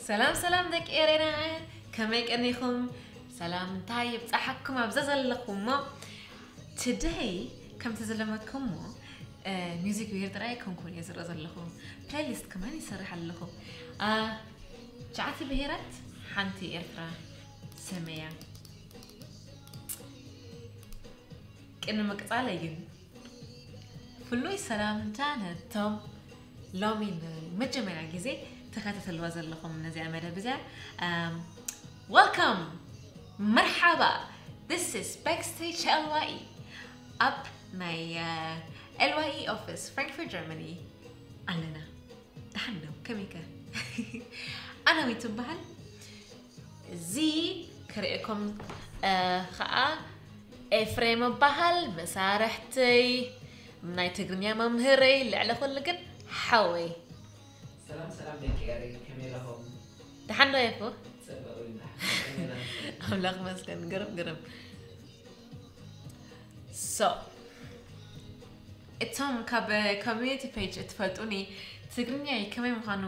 ሰላም ሰላም ደቂ ኤሬና፣ ከመይ ቀኒኹም? ሰላምታ ይብጻሓኩም ኣብዛ ዘለኹም እሞ፣ today ከምቲ ዝለመድኩሞ ሚዚክ ብሄር ጥራይ ኣይኮንኩን እየ ዝርኢ ዘለኹ፣ ፕሌሊስት ከማን ይሰርሕ ኣለኹ። ትሽዓተ ብሄራት ሓንቲ ኤርትራ ሰመያ። ቅድሚ ምቅጻለይ ግን ፍሉይ ሰላምታ ነቶም ሎሚ ንመጀመርያ ግዜ ተኸታተልዋ ዘለኹም ነዚኣ መደብ እዚኣ። Welcome! መርሓባ! This is Backstage L Y E ኣብ ናይ L Y E office Frankfurt Germany ኣለና። ደሓን ዶ? ከመይከ? ኣነ ዊት እበሃል። እዚ ክርእየኩም ከዓ ኤፍሬም እበሃል፣ መሳርሕተይ፣ ናይ ትግርኛ መምህረይ፣ ልዕሊ ኩሉ ግን ሓወይ። ሰላም ሰላም ደቂ ኤረይ፣ ከመይ ኣለኹም? ደሓን ዶ የፉ? ጽብቕ ኢና። ከመይ ኣለኹም? ኣምላኽ መስገን። ግርም ግርም። So እቶም ካብ ኮሚኒቲ ፔጅ እትፈልጡኒ ትግርኛይ ከመይ ምዃኑ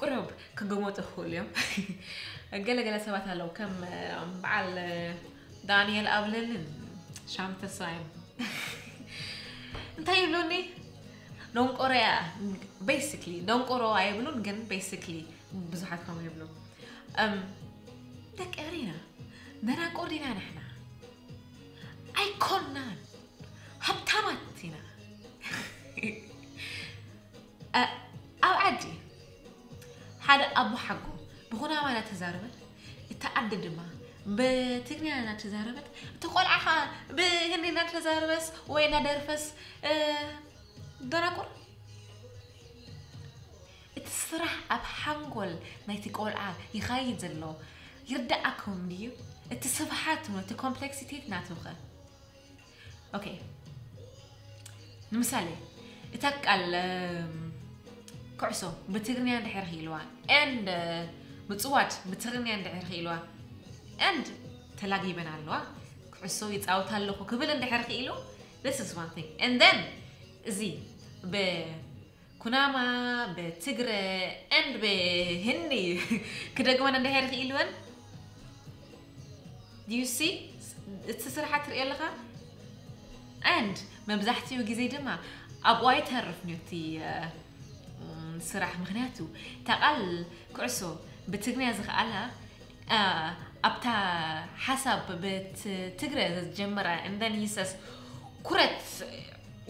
ቁሩብ ክግምቱ ይኽእሉ እዮም። ገለ ገለ ሰባት ኣለዉ ከም በዓል ዳንኤል ኣብለልን ሻም ተስፋይን እንታይ ይብሉኒ? ደንቆሮ እያ። ቤሲክሊ ደንቆሮ ኣይብሉን፣ ግን ቤሲክሊ ብዙሓት ከምኡ ይብሉ። እም፣ ደቂ ኤሪና ደናቁር ዲና ንሕና? ኣይኮናን፣ ሃብታማት ኢና። እ፣ ኣብ ዓዲ ሓደ ኣቦሓጎ ብኩናማ እናተዛረበ፣ እታ ኣደ ድማ ብትግርኛ እናተዛረበት፣ እቲ ቆልዓ ኸዓ ብህንዲ እናተዛረበስ ወይ እናደርፈስ፣ እ፣ ደናቁር። እቲ ስራሕ ኣብ ሓንጎል ናይቲ ቆልዓ ይኻይድ ዘሎ ይርድኣኩም ድዩ? እቲ ስፍሓት፣ እቲ ኮምፕሌክሲቲት ናቱ ኸ? ኦኬ፣ ንምሳሌ እታ ቃል እም፣ ኩዕሶ ብትግርኛ እንድሕር ክኢልዋ and ምጽዋት ብትግርኛ እንድሕር ክኢልዋ and ተላጊበን ኣለዋ፣ ኩዕሶ ይጻወት ኣለኹ ክብል እንድሕር ክኢሉ፣ this is one thing. And then እዚ ብኩናማ፣ ብትግረ and ብህንዲ ክደግመን እንድሕር ክኢልወን፣ do you see? እቲ ስራሕ ትርእዮ ኣለኻ? And መብዛሕትኡ ግዜ ድማ ኣብኡ ኣይተርፍን እዩ እቲ እ፣ ም፣ ስራሕ። ምኽንያቱ እታ ቃል ኩዕሶ ብትግርኛ ዝኸኣላ፣ እ፣ ኣብታ ሓሳብ ብትግረ ዝጀመራ and then ይሰስ ኩረት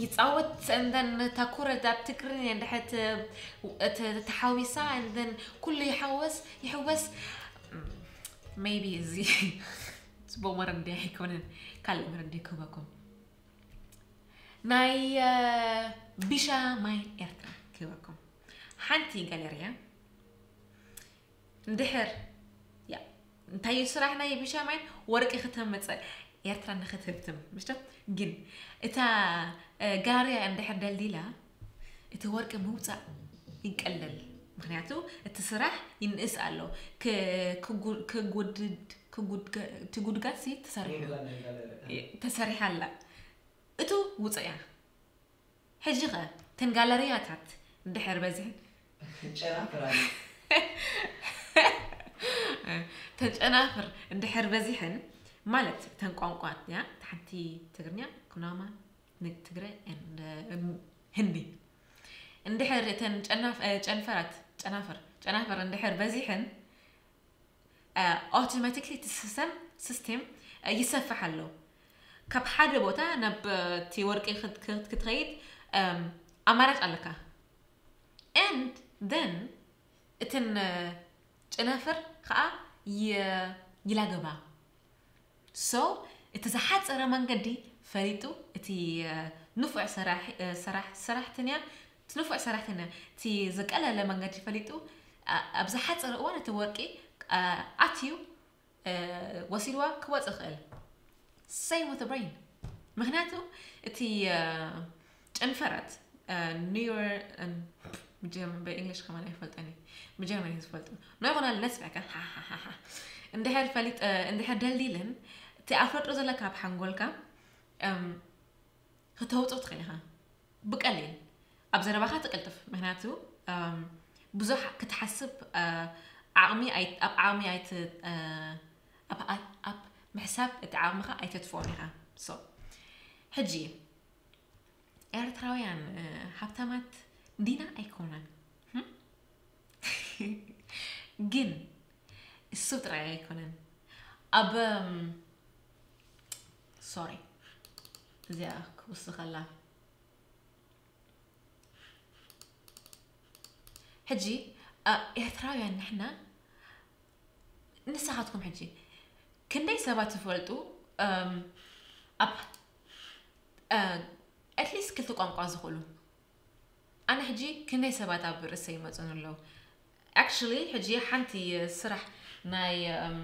ይጻወት and then እታ ኩረት ኣብ ትግርኛ እንድሕር ት-፣ ት-፣ ተሓዊሳ and then ኩሉ ይሓወስ ይሕወስ። ም፣ maybe እዚ ጽቡቕ መረዳእታ ኣይኮነን፣ ካልእ መረዳእታ ክህበኩም። ናይ እ፣ ቢሻ ማይን ኤርትራ ክህበኩም። ሓንቲ ጋለርያ እንድሕር ያ እንታይ እዩ ስራሕ ናይ ቢሻ ማይን? ወርቂ ክተምጽእ፣ ኤርትራ ንክትህብትም፣ ምሽቶ? ግን እታ እ፣ ጋለርያ እንድሕር ደልዲላ እቲ ወርቂ ምውጻእ ይቀለል፣ ምኽንያቱ እቲ ስራሕ ይንእስ ኣሎ። ክ-፣ ክጉ-፣ ክጉድድ፣ ክጉድገ-፣ እቲ ጉድጋድ ሲ ተሰሪሑ፣ ተሰሪሓ ኣላ። እቱ ውጽእ እያ። ሕጂ ኸ እተን ጋለርያታት እንድሕር በዚሕን ጨናፍር ኣሎ። ተን ጨናፍር እንድሕር በዚሕን ማለት እተን ቋንቋ እያ፣ እታ ሓንቲ ትግርኛ፣ ኩናማ፣ ን-፣ ትግረ፣ and፣ እም፣ ህንዲ። እንድሕር እተን ጨናፍ-፣ እ፣ ጨንፈራት፣ ጨናፍር፣ ጨናፍር እንድሕር በዚሕን፣ እ፣ ኣውቶማቲክሊ እቲ ሲስተም፣ ሲስቴም፣ እ፣ ይሰፍሕ ኣሎ። ካብ ሓደ ቦታ ናብ፣ እ፣ እቲ ወርቂ ክት-፣ ክት-፣ ክትኸይድ፣ እም፣ ኣማራጭ ኣለካ። And then እተን፣ እ፣ ጨናፍር ከዓ ይ-፣ ይላገባ። So እቲ ዝሓፀረ መንገዲ ፈሊጡ፣ እቲ፣ እ፣ ንፉዕ ሰራሕ-፣ እ፣ ሰራሕ-፣ ሰራሕተኛ፣ እቲ ንፉዕ ሰራሕተኛ እቲ ዝቀለለ መንገዲ ፈሊጡ፣ ኣ-፣ ኣብ ዝሓፀረ እዋን እቲ ወርቂ፣ እ፣ ኣትዩ፣ እ፣ ወሲድዋ ክወፅእ ይኽእል። Same with the brain። ምኽንያቱ እቲ፣ እ፣ ጨንፈራት፣ እ፣ ኒውር-፣ እ፣ ብጀርመን፣ ብእንግሊሽ ከማን ኣይፈልጠን እየ። ብጀርመን እየ ዝፈልጦ። ናይ ኾና ነስበካ፣ ሃሃሃሃ። እንድሕር ፈሊጥ፣ እ፣ እንድሕር ደልዲልን፣ እቲ ኣፍለጦ ዘለካ ኣብ ሓንጎልካ፣ እም፣ ክተውፅኦ ትኽእል ኢኻ። ብቀሊል። ኣብ ዘረባኻ ትቅልጥፍ። ምኽንያቱ፣ እም፣ ብዙሕ ክትሓስብ፣ እ፣ ዓቕሚ ኣይ- ኣብ ዓቕሚ ኣይት እ፣ ኣብ ኣብ- ኣብ ምሕሳብ እቲ ዓቕምኻ ኣይተጥፍኦን ኢኻ። So ሕጂ ኤርትራውያን እ፣ ሃብታማት ዲና ኣይኮነን። ግን እሱ ጥራይ ኣይኮነን። ኣብ ሶሪ፣ እዚኣ ክውስኸላ። ሕጂ እ፣ ኤርትራውያን ንሕና፣ ንስኻትኩም ሕጂ ክንደይ ሰባት ትፈልጡ እም፣ ኣብ ኣትሊስት ክልተ ቋንቋ ዝኽእሉ? ኣነ ሕጂ ክንደይ ሰባት ኣብ ርእሰይ ይመፁን ኣለዉ። Actually ሕጂ ሓንቲ ስራሕ ናይ እም፣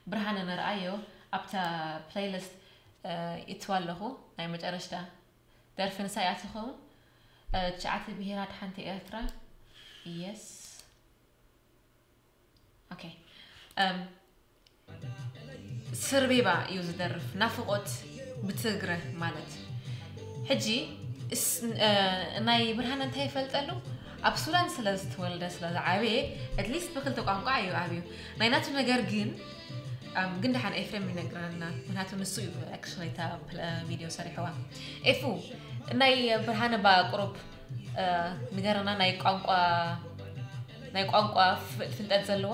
ብርሃነ ንርኣዮ ኣብታ ፕሌይሊስት ይትዋ ኣለኹ። ናይ መጨረሽታ ደርፊ ንሳ እያ ትኸውን። እ፣ ትሽዓተ ብሄራት ሓንቲ ኤርትራ። የስ። ኦኬ። እም፣ ስርቤባ እዩ ዝደርፍ፣ ናፍቆት ብትግረ ማለት። ሕጂ እስ- እ፣ ናይ ብርሃነ እንታይ ይፈልጠሉ? ኣብ ሱዳን ስለ ዝተወልደ ስለ ዝዓበየ፣ ኣትሊስት ብክልተ ቋንቋ እዩ ኣብዩ። ናይ ናቱ ነገር ግን እም፣ ግን ደሓን ኤፍሬም ይነግረና፣ ምክንያቱ ንሱ እዩ ኣክሽሊ እታ ፕለ- ቪድዮ ሰሪሕዋ። ኤፉ፣ ናይ ብርሃነ ባ ቁሩብ እ፣ ንገረና፣ ናይ ቋንቋ ናይ ቋንቋ ፍ- ፍልጠት ዘለዎ።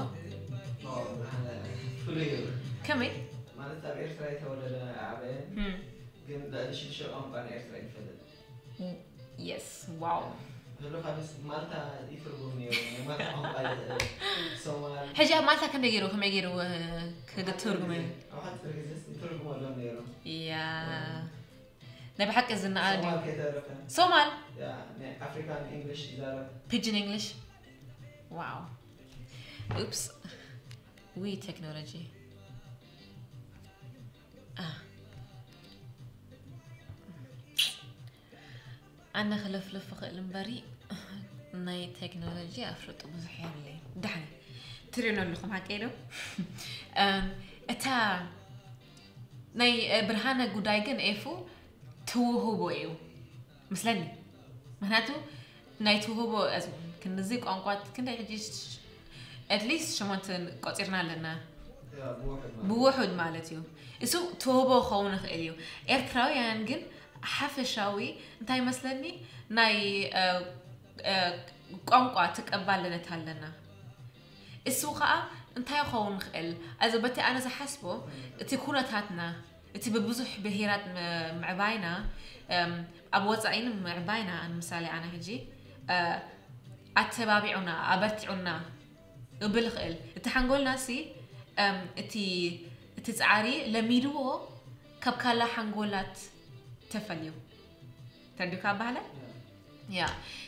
ፍሉይ እዩ። ከመይ? ማለት ኣብ ኤርትራ የተወለደ ዓበየ፣ እም፣ ግን ልዕሊ ሽዱሽተ ቋንቋ ናይ ኤርትራ ይፈልጥ። የስ። ዋው። ህሉ ካልስ ማልታ ይትርጉም ነይሩ። ናይ ማልታ ቋንቋ ይኽእል። ሶማል ሕጂ ኣብ ማልታ ክንደይ ገይሩ፣ ከመይ ገይሩ እ፣ ክትርጉም እዩ? ኣብ ሓፂር ግዜ ይትርጉመሎም ነይሩ። ያ፣ ናይ ብሓቂ ዝነኣድ እዩ። ሶማል ከይተረፈ ሶማል ያ፣ ናይ ኣፍሪካን ኢንግሊሽ ይዛረብ። ፒጅን ኢንግሊሽ። ዋው። ኡፕስ። ዊ ቴክኖሎጂ። አ። ኣነ ክልፍልፍ እኽእል እምበሪ ናይ ቴክኖሎጂ ኣፍልጦ ብዙሕ የብለይ። ዳሕኒ ትርእዩና ኣለኹም፣ ሓቀይ ዶ? እም፣ እታ ናይ እ፣ ብርሃነ ጉዳይ ግን ኤፉ ትውህቦ እዩ ምስለኒ። ምክንያቱ ናይ ትውህቦ እዚ ክንዚ ቋንቋ ክንደይ ሕጂ ኣትሊስት ሸሞንተ ቆፂርና ኣለና። ያ፣ ብውሕድ ማለት ብውሑድ ማለት እዩ። እሱ ትውህቦ ክኸውን ይኽእል እዩ። ኤርትራውያን ግን ሓፈሻዊ እንታይ መስለኒ ናይ እ፣ እ፣ ቋንቋ ተቀባልነት ኣለና። እሱ ከዓ እንታይ ክኸውን ይኽእል? ኣዚ በቲ ኣነ ዝሓስቦ እቲ ኩነታትና እቲ ብብዙሕ ብሄራት ም- ምዕባይና እም፣ ኣብ ወፃኢን ምዕባይና ንምሳሌ ኣነ ሕጂ እ፣ ኣተባቢዑና ኣበርቲዑና እብል ይኽእል። እቲ ሓንጎልና ሲ እም፣ እቲ እቲ ፃዕሪ ለሚድዎ ካብ ካላ ሓንጎላት ተፈልዩ ተርዲካ ኣባህለ ያ።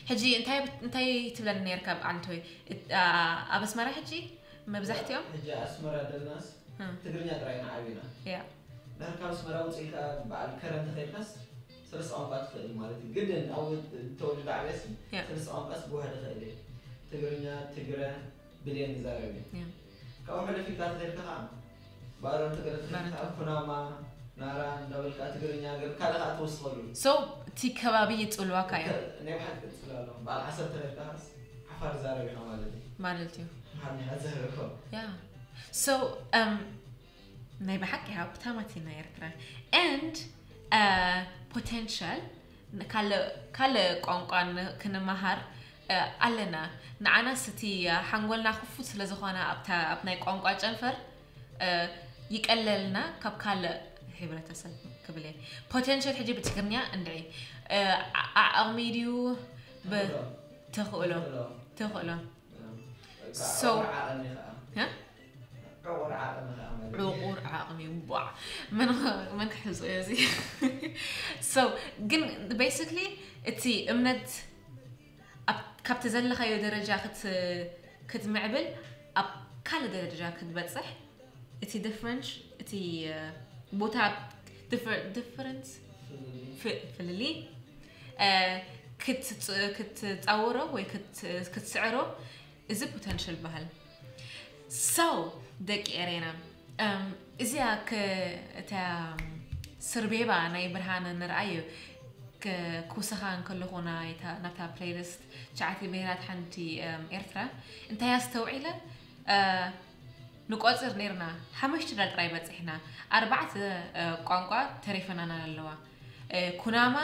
ሕጂ እንታይ እንታይ ትብለኒ ነርካ ኣብ ዓንቶይ? እት- ኣ- ኣብ ኣስመራ ሕጂ መብዛሕትኦም ሕጂ ኣስመራ ደልናስ እ፣ ትግርኛ ጥራይ ኢና ዓቢና። ያ። ድሕር ካብ ኣስመራ ውፅእ ኢልካ በዓል ከረን ተኸይድካስ ሰለስተ ቋንቋ ትኽእል ማለት እዩ። ግድን ኣብ ተወልደ ዓብያስ ያ። ሰለስተ ቋንቋስ ብውሕድ እኽእል እየ። ትግርኛ፣ ትግረ፣ ብሌን ይዛረብ እየ። ያ። ካብኡ ሕልፍ ኢልካ ተኸይድካ ከዓ ባሮ ትግረ ተኸይድካ ባሮ። ኩናማ፣ ናራ እንዳበልካ ትግርኛ ገር ካልእ ከዓ ትወስኸሉ። So እቲ ከባቢ ይፅልዋካ እዩ ናይ ብሓቂ ትፅል ኣሎ። በዓል ዓሰብ ተኸይድካ ዓፋር ዛረብ ኢኻ ማለት እዩ። ማለት እዩ። ሓሚኻ ዘረብኮ። ያ። So እም፣ ናይ ብሓቂ ሃብታማት ኢና ኤርትራ and potential ካልእ ካልእ ቋንቋ ን- ክንመሃር እ፣ ኣለና። ንዓናስ እቲ ሓንጎልና ክፉት ስለ ዝኾነ ኣብታ ኣብ ናይ ቋንቋ ጨንፈር እ፣ ይቀለልና ካብ ካልእ ሕብረተሰብ ክብል እየ። ፖቴንሻል ሕጂ ብትግርኛ እንድዒ እ፣ ዓ- ዓቕሚ ድዩ ብ- ተኽእሎ ተኽእሎ So- ዓቐሚ ከዓ እ? ዕቑር ዓቐሚ ከዓ ማለት እዩ። ዕቑር ዓቕሚ ቧዕ መን ኸ- መን ክሕዞ እዮ እዚ so ግን basically እቲ እምነት ኣብ- ካብቲ ዘለኻዮ ደረጃ ክት- ክትምዕብል ኣብ ካልእ ደረጃ ክትበፅሕ እቲ difference እቲ እ፣ ቦታ differ- difference ፍ- ፍልልይ እ፣ ክትፅ- ክትፃወሮ ወይ ክት- ክትስዕሮ እዚ ፖቴንሽል በሃል so ደቂ ኤሬና እም፣ እዚኣ ክ- እታ ስርቤባ ናይ ብርሃነ ንርኣዩ ክ- ክውስኻ እንከለኹ ናይታ- ናብታ ፕሌሊስት ትሽዓተ ብሄራት ሓንቲ እም፣ ኤርትራ እንታይ ኣስተውዒለ ንቆጽር ኔርና ሓሙሽተ ዳል ጥራይ በጺሕና ኣርባዕተ ቋንቋ ተሪፈናና ኣለዋ። ኩናማ፣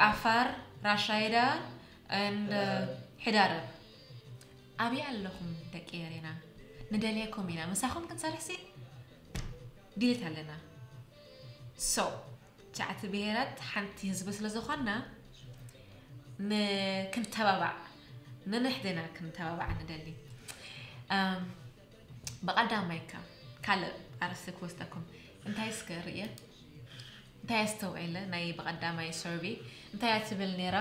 ኣፋር፣ ራሻይዳ፣ and ሕዳረብ። ኣብይ ኣለኹም ደቂ ኤሬና? ንደልየኩም ኢና። ምሳኹም ክንሰርሕሲ ድሌት ኣለና። So ትሽዓተ ብሄራት ሓንቲ ህዝቢ ስለ ዝኾንና ክንተባባዕ፣ ንንሕድና ክንተባባዕ ንደሊ። ብቐዳማይካ ካልእ ኣርእስቲ ክወስደኩም። እንታይ እስከ ርእየ እንታይ ኣስተውዒለ ናይ ብቐዳማይ ሰርቪ እንታይ እያ ትብል ነይራ?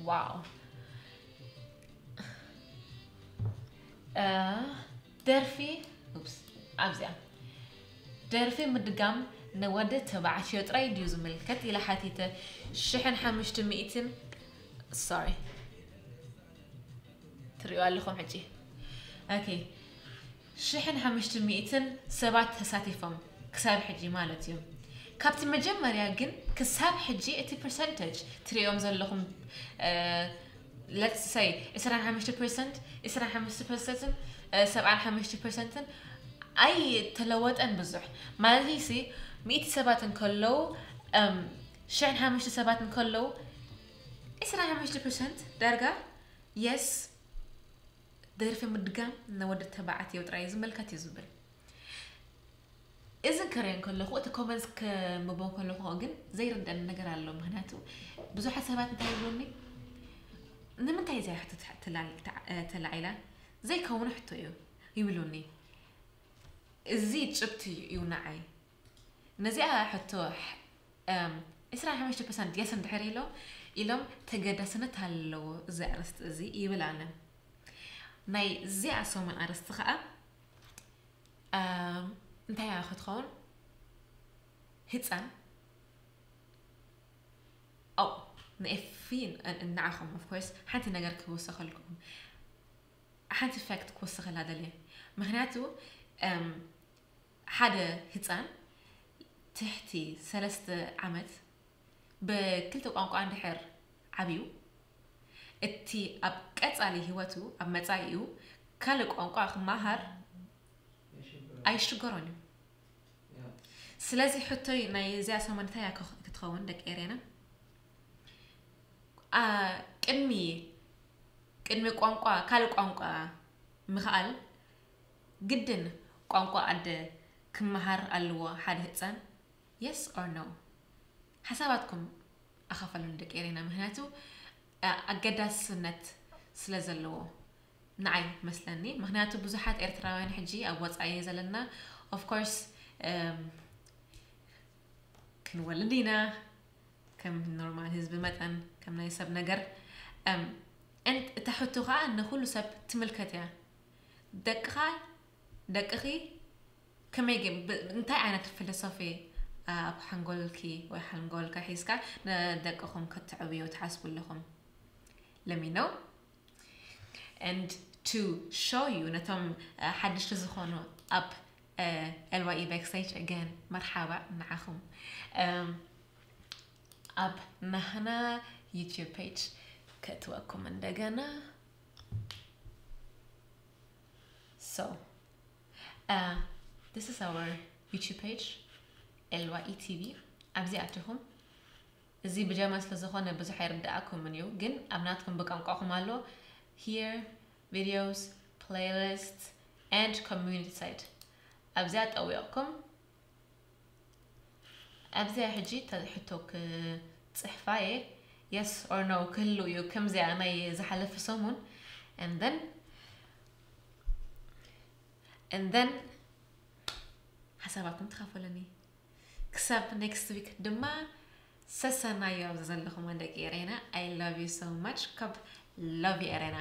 ዋው ደርፊ ኣብዚኣ ደርፊ ምድጋም ንወዲ ተባዕትዮ ጥራይ ድዩ ዝምልከት ኢለ ሓቲተ። ሽሕን ሓሙሽተ ሚእትን sorry ትሪኦ ኣለኹም ሕጂ okay ሽሕን ሓሙሽተ ሚእትን ሰባት ተሳቲፎም ክሳብ ሕጂ ማለት እዩ። ካብቲ መጀመርያ ግን ክሳብ ሕጂ እቲ percentage ትሪኦም ዘለኹም let's say ዕስራን ሓሙሽተ percent ዕስራን ሓሙሽተ percent ሰብዓን ሓሙሽተ percent ኣይተለወጠን ብዙሕ ማለት ሲ ሚእቲ ሰባት እንከለዉ ሽሕን ሓሙሽተ ሰባት እንከለዉ ዕስራን ሓሙሽተ percent ዳርጋ yes ደርፊ ምድጋም ንወዲ ተባዕትዮ ጥራይ ዝምልከት እዩ ዝብል። እዚ ክሪኦ ከለኹ እቲ comments ከንብቦ ከለኹ ግን ዘይርደኒ ነገር ኣሎ። ምክንያቱ ብዙሓት ሰባት እንታይ ይብሉኒ ንምንታይ እዚኣ ሕቶ ተላዒላ ዘይከውን ሕቶ እዩ ይብሉኒ። እዚ ጭብቲ እዩ ንዓይ ነዚኣ ሕቶ ዕስራን ሓሙሽተ percent yes እንድሕር ኢሎም ኢሎም ተገዳስነት ኣለዎ እዚ ኣርእስቲ እዚ ይብል ኣነ። ናይ እዚኣ ሰሙን ኣርእስቲ ከዓ እንታይ እያ ክትኸውን? ህፃን ኦ ንኤፊ ንዓኹም of course ሓንቲ ነገር ክወሰኸልኩም ሓንቲ fact ክወስኸላ ደልየ ምክንያቱ ሓደ ህፃን ትሕቲ ሰለስተ ዓመት ብክልተ ቋንቋ እንድሕር ዓብዩ እቲ ኣብ ቀፃሊ ህይወቱ ኣብ መፃኢኡ ካልእ ቋንቋ ክመሃር ኣይሽገሮን እዩ። ስለዚ ሕቶይ ናይ እዚኣ ሰሙን እንታይ እያ ክትኸውን ደቂ ኤሬና? ቅድሚ ቅድሚ ቋንቋ ካልእ ቋንቋ ምኽኣል ግድን ቋንቋ ኣደ ክመሃር ኣለዎ ሓደ ህፃን? Yes or no? ሓሳባትኩም ኣኻፈሉን ደቂ ኤሬና ምክንያቱ ኣገዳስነት ስለ ዘለዎ ንዓይ መስለኒ። ምክንያቱ ብዙሓት ኤርትራውያን ሕጂ ኣብ ወፃኢ ዘለና of course ክንወልድ ኢና ከም ኖርማል ህዝቢ መጠን ከም ናይ ሰብ ነገር እታ ሕቶ ከዓ ንኩሉ ሰብ ትምልከት እያ። ደቅኻ ደቅኺ ከመይ ግን እንታይ ዓይነት ፊሎሶፊ ኣብ ሓንጎልኪ ወይ ሓንጎልካ ሒዝካ ንደቅኹም ከተዕብዩ ትሓስቡ ኣለኹም? Let me know and to show you ነቶም ሓደሽቲ ዝኾኑ ኣብ ኤልዋኢ backstage again መርሓባ ንዓኹም። ኣብ ናህና YouTube page ከእትወኩም እንደገና። So uh, this is our YouTube page ኤልዋኢ ቲቪ። ኣብዚ ኣትኹም እዚ ብጀማ ስለ ዝኾነ ብዙሕ ኣይርድኣኩምን እዩ፣ ግን ኣብ ናትኩም ብቋንቋኹም ኣሎ here videos playlist and community site ኣብዚኣ ጠዊቕኩም ኣብዚኣ ሕጂ ሕቶ ክፅሕፋ እየ። Yes or no ክህሉ እዩ ከምዚኣ ናይ ዝሓለፈ ሰሙን and then and then ሓሳባትኩም ተኻፈሉኒ። ክሳብ next week ድማ ሰሰናዩ ኣብዚ ዘለኹም ደቂ ኤሬና I love you so much ካብ love ኤሬና።